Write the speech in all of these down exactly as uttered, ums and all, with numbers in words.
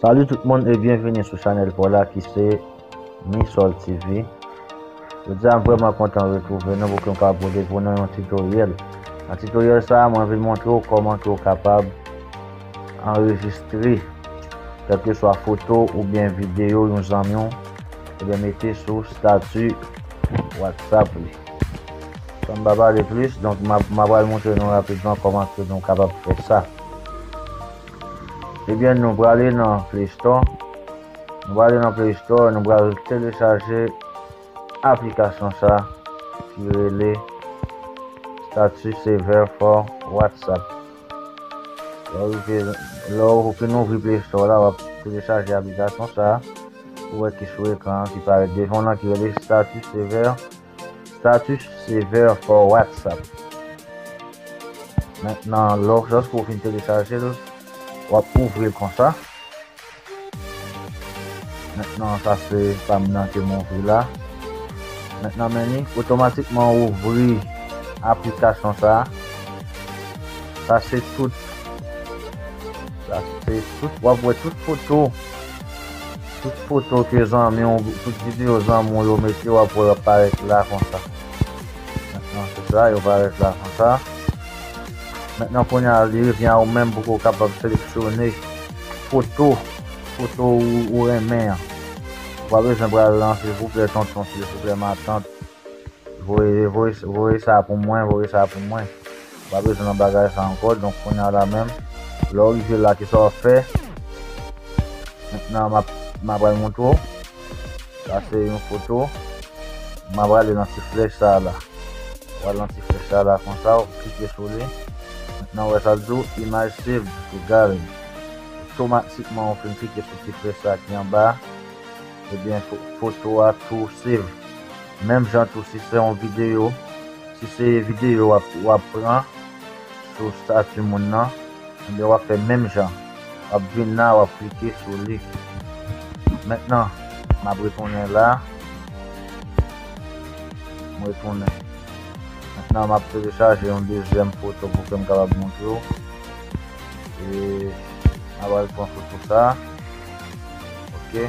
Salut tout moun e byenvini sou chanèl pa w la ki se Misol T V. Jodi a m vrèman kontan retwouve nou pou ke m kapab pote pou nou yon titoryèl. Nan titoryèl sa a, mwen vin montre w kòman ke w kapab anrejistre kèlkeswa foto oubyen videyo yon zanmi w, ebyen mete sou stati WhatsApp li. San m pa pale plis, donk m ap, m ap pral montre nou rapidman kòman ke nou kapab fè sa. Ebyen, nou prale nan Play Store. Nou prale nan Play Store, nou pral telechaje aplikasyon sa ki rele Status Saver for WhatsApp. Lè w rive, lè w fin ouvri Play Store la, w ap telechaje aplikasyon sa pou wè ki sou ekran an ki parèt devan w lan ki rele Status Saver, Status Saver for WhatsApp. Mentnan, lè w, lòske w fin telechaje l, w ap ouvri l konsa. Mentnan, sa se pa m nan ke m ouvri la. Mentnan, men li otomatikman ouvri aplikasyon sa. Sa se tout. Sa se tout. W ap wè tout foto. Tout foto ke zanmi w, tout videyo zanmi w yo mete, w ap wè yo ap parèt la konsa. Mentnan, se sa, yo parèt la konsa. Mentnan, kounye a, li revyen a ou menm pou ke w kapab seleksyone foto, foto ou, ou renmen an. Ou pa bezwen pral nan silvouplè tonton, silvouplè matant. Voye, voye, voye sa pou mwen, voye sa pou mwen. Ou pa bezwen nan bagay sa ankò, donk kounye a la menm, lè w rive la, kisa w ap fè? Mentnan, m ap, m ap pral montre w. Sa se yon foto. M ap prale nan ti flèch sa a la. Ou al nan ti flèch sa a la konsa, ou klike sou li. Mentnan, ou wè sa l di w, Image saved to gallery. Otomatikman, ou fin klike sou ti flèch sa a ki anba. Ebyen, fo-, foto a tou save. Menm jan tou, si se yon videyo, si se videyo w ap, w ap pran sou stati moun nan, ebyen, w ap fè menm jan. W ap vin la, w ap klike sou li. Mentnan, m ap retounen la. M retounen. Mentnan, m ap telechaje yon dezyèm foto pou ke m kapab montre w. E m ap al pran foto sa. Ok.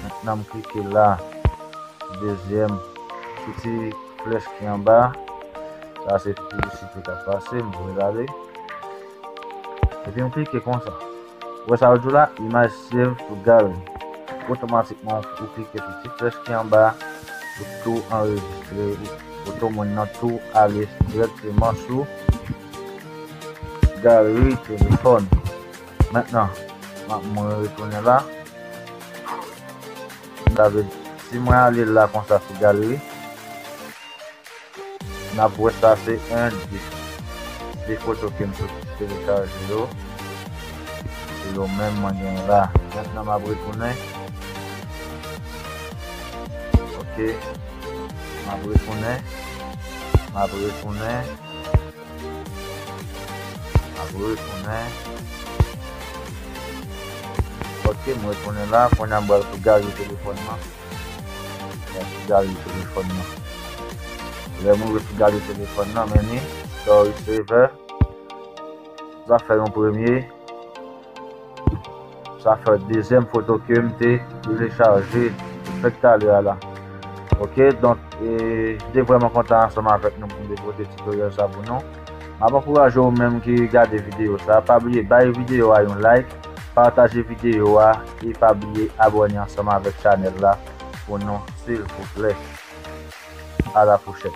Mentnan, m klike la. Dezyèm. Ti, ti flèch ki anba. Sa se piblisite k ap pase. M voye l ale. Epi m klike konsa. Ou wè sa yo di w la, Image saved to gallery. Otomatikman, ou klike sou ti flèch ki anba, ou tou anrejistre, ou, foto moun nan tou ale dirèkteman sou galri telefòn. Mentnan, m ap, mwen retounen la. Sa vle di, si mwen ale la konsa sou galri, n ap wè sa se en de, de foto ke m sot telechaje yo. Se yo menm mwen genyen la. Mentnan m ap retounen. Ok. M ap retounen. M ap retounen. M ap retounen. Ok, m retounen la. Kounye a m pral sou galri telefòn nan. Mwen sou galri telefòn nan. Lè mwen rive sou galri telefòn nan, men ni Story Saver. Sa fè yon premye. Sa fè dezyèm foto ke m te telechaje fèk talè a la. Ok, donk, e, m te vrèman kontan ansanm avèk nou pou m te pote titoryèl sa pou nou. M ap ankouraje ou menm ki gade videyo sa, pa bliye bay videyo a yon like, pataje videyo a, e pa bliye abòne ansanm avèk chanèl la pou nou, silvouplè. A la pwochèn.